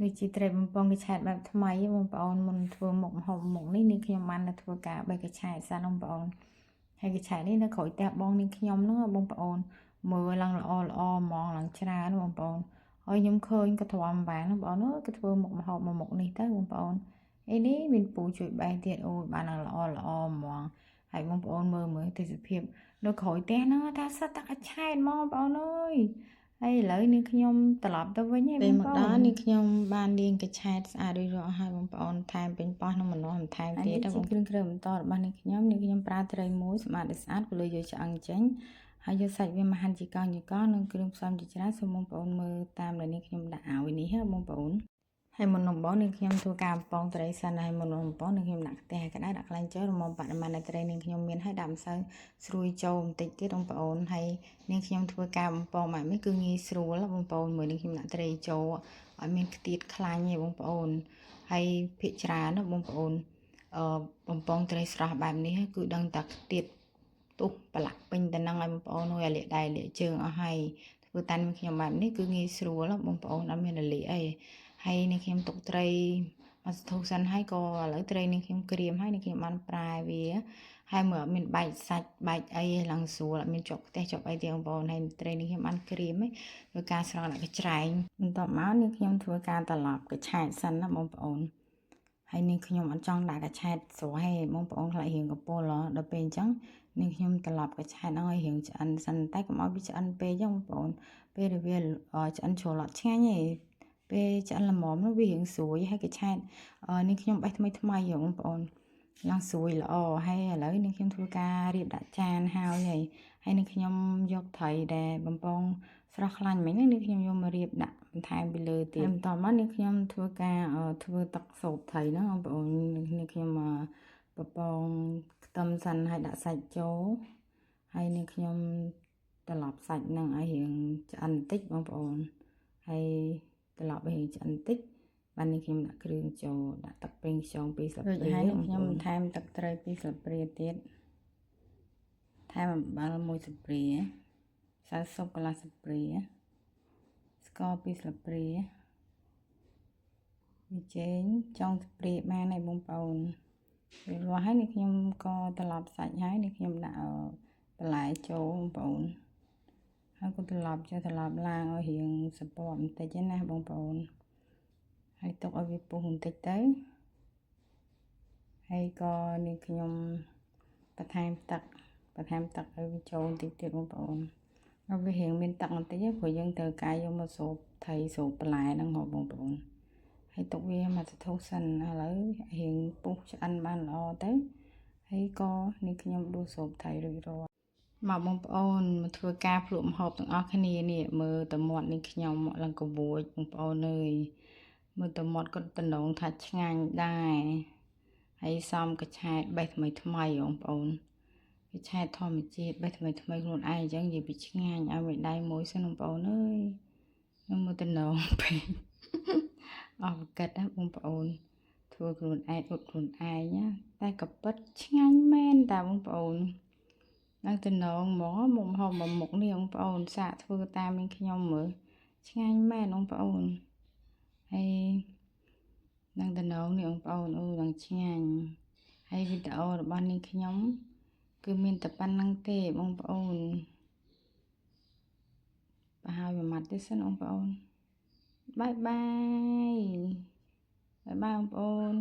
នេះជាត្រីបំពងកញ្ឆែតបែបថ្មីបងប្អូនមុនធ្វើមុខម្ហូបមុខនេះនាងខ្ញុំបានទៅធ្វើការបេះកញ្ឆែតសិនបងប្អូនហើយកញ្ឆែតនេះនៅក្រោយផ្ទះបងនាងខ្ញុំហ្នឹងបងប្អូនមើលឡើងល្អល្អហ្មងឡើងច្រើនបងប្អូនហើយខ្ញុំឃើញក៏ទ្រាំបានបងប្អូនអើយក៏ធ្វើមុខម្ហូបមួយមុខនេះទៅបងប្អូនអីនេះមានពូជួយបេះទៀតអូយបានឡើងល្អល្អហ្មងហើយបងប្អូនមើលមើលទេសភាពនៅក្រោយផ្ទះហ្នឹងថាសិតតែកញ្ឆែតហ្មងបងប្អូនអើយហើយឥឡូវនាងខ្ញុំត្រឡប់ទៅវិញហើយ ពេល បងប្អូ មកដល់ ន នេះខ្ញុំបានលាងកញ្ឆែតស្អាតរួចរាល់ហើយបងប្អូនថែមពេញប៉ោះនឹងម្នាស់បន្ថែម អា ទៀត នេះជា ណាបង គ្រឿងគ្រឿងបន្តរបស់នាងខ្ញុំនាងខ្ញុំប្រើត្រីមួយសម្អាតឲ្យស្អាតព្រោះយកឆ្អឹងចេញហើយយកសាច់វាមកហាន់ជាកង់ជាកង់និងគ្រឿងផ្សំជាច្រើនសូមបងប្អូនមើលតាមដែលនាងខ្ញុំដាក់ឲ្យនេះហ៎បងប្អូនហើយមុនដំបូងនាងខ្ញុំធ្វើការបំពងត្រីសិនហើយមុនដំបូងនាងខ្ញុំដាក់ខ្ទះក្តៅដាក់ខ្លាញ់ចូលរមបរិមាណនៃត្រីនាងខ្ញុំមានហើយដាក់ម្សៅស្រួយចូលបន្តិចទៀតបងប្អូនហើយនាងខ្ញុំធ្វើការបំពងបែបនេះគឺងាយស្រួលបងប្អូនមួយនាងខ្ញុំដាក់ត្រីចូលឲ្យមានខ្ទាតខ្លាញ់ឯងបងប្អូនហើយភាកច្រើនណាបងប្អូន អឺបំពងត្រីស្រស់បែបនេះគឺដឹងតែខ្ទាតទុះប្រឡាក់ពេញទៅនឹងឲ្យបងប្អូនហើយអាលាកដៃលាកជើងអស់ហើយធ្វើតាមខ្ញុំបែបនេះគឺងាយស្រួលបងប្អូនអត់មានរលាកអីហើយនេះខ្ញុំទុកត្រីមកស្ទុះសិនហើយក៏ឥឡូវត្រីនេះខ្ញុំក្រៀមហើយនេះខ្ញុំបានប្រែវាហើយមើលអត់មានបែកសាច់បែកអីឡើងស្រួលអត់មានជាប់ខ្ទះជាប់អីទេបងប្អូនហើយត្រីនេះខ្ញុំបានក្រៀមឯងធ្វើការស្រង់ដាក់កញ្ច្រែងបន្ទាប់មកនេះខ្ញុំធ្វើការត្រឡប់កញ្ឆែតសិនណាបងប្អូន ហើយនាងខ្ញុំអត់ចង់ដាក់កញ្ឆែតស្រស់ទេបងប្អូនខ្លាចរៀងកពុលហ៎ដល់ពេលអញ្ចឹងនាងខ្ញុំត្រឡប់កញ្ឆែតហ្នឹងឲ្យរៀងឆ្អិនសិនតែកុំឲ្យវាឆ្អិនពេកចឹងបងប្អូនពេលដែលវាឆ្អិនជ្រុលអត់ឆ្ងាញ់ទេពេលឆ្អិនល្មមនោះវារៀងស្រួយហើយកញ្ឆែតនាងខ្ញុំបេះថ្មីថ្មីហ៎បងប្អូនឡើងស្រួយល្អហើយឥឡូវនាងខ្ញុំធ្វើការរៀបដាក់ចានហើយហើយហើយនាងខ្ញុំយកត្រីដែលបំពងស្រស់ខ្លាញ់មិញហ្នឹងនាងខ្ញុំយកមករៀបដាក់បន្ថែមពីលើទៀតបន្តមកនាងខ្ញុំធ្វើការធ្វើទឹកស៊ុបត្រីហ្នឹងបងប្អូននាងខ្ញុំបពងខ្ទឹមសិនហើយដាក់សាច់ចូលហើយនាងខ្ញុំត្រឡប់សាច់ហ្នឹងឲ្យរៀងឆ្អិនបន្តិចបងប្អូនហើយត្រឡប់ឲ្យរៀងឆ្អិនបន្តិចបាននេះខ្ញុំដាក់គ្រឿងចូលដាក់ទឹកប្រេងខ្យង2ស្លាប រួច ព្រា ហើយ បង ខ្ញុំ ប្អូន បន្ថែមទឹកត្រី2ស្លាបព្រាទៀតថែមអំបិល1ស្លាបព្រាម្សៅស៊ុបកន្លះស្លាបព្រាស្ករ2ស្លាបព្រាប៊ីចេងចុងស្លាបព្រាបានហើយបងប្អូនរួចរាល់ហើយនេះខ្ញុំក៏ត្រឡប់សាច់ហើយនេះខ្ញុំដាក់បន្លែចូលបងប្អូនហើយក៏ត្រឡប់ចុះត្រឡប់ឡើងឲ្យរៀងសពកបន្តិចណាបងប្អូនហើយទុកឲ្យវាពុះបន្តិចទៅហើយក៏នេះខ្ញុំបន្ថែមទឹកបន្ថែមទឹកឲ្យវាចូលបន្តិចទៀតបងប្អូនឲ្យវារៀងមានទឹកបន្តិចព្រោះយើងត្រូវការយកមកស្រូបត្រីស្រូបបន្លែហ្នឹងហ៎បងប្អូនហើយទុកវាមកសធុះសិនឥឡូវរៀងពុះឆ្អិនបានល្អទៅហើយក៏នេះខ្ញុំដួសស្រូបត្រីរួចរាល់មកបងប្អូនមកធ្វើការភ្លក់ម្ហូបទាំងអស់គ្នានេះមើលតមាត់នេះខ្ញុំមកឡើងកវួចបងប្អូនអើយមើលតមាត់គាត់តំណងថាឆ្ងាញ់ដែរហើយសំកញ្ឆែតបេះថ្មីថ្មីបងប្អូនកញ្ឆែតធម្មជាតិបេះថ្មីថ្មីខ្លួនឯងអញ្ចឹងនិយាយពីឆ្ងាញ់ឲ្យមួយដៃមួយសិនបងប្អូនអើយខ្ញុំមើលតំណងពេកអស់កិតណាបងប្អូនធ្វើខ្លួនឯងអត់ខ្លួនឯងណាតែក៏ពិតឆ្ងាញ់មែនតាបងប្អូនឡើងតំណងហ្មងមុខហូបមួយមុខនេះបងប្អូនសាកធ្វើតាមនឹងខ្ញុំមើលឆ្ងាញ់មែនបងប្អូនហើយនឹងតំណងនេះបងប្អូនអូឡើងឆ្ងាញ់ហើយវីដេអូរបស់នេះខ្ញុំ គឺមានតែប៉ុណ្្នឹងទេបងប្អូនប្រហើយមួយម៉ាត់ទេសិនបងប្អូន bye bye bye bye បងប្អូន។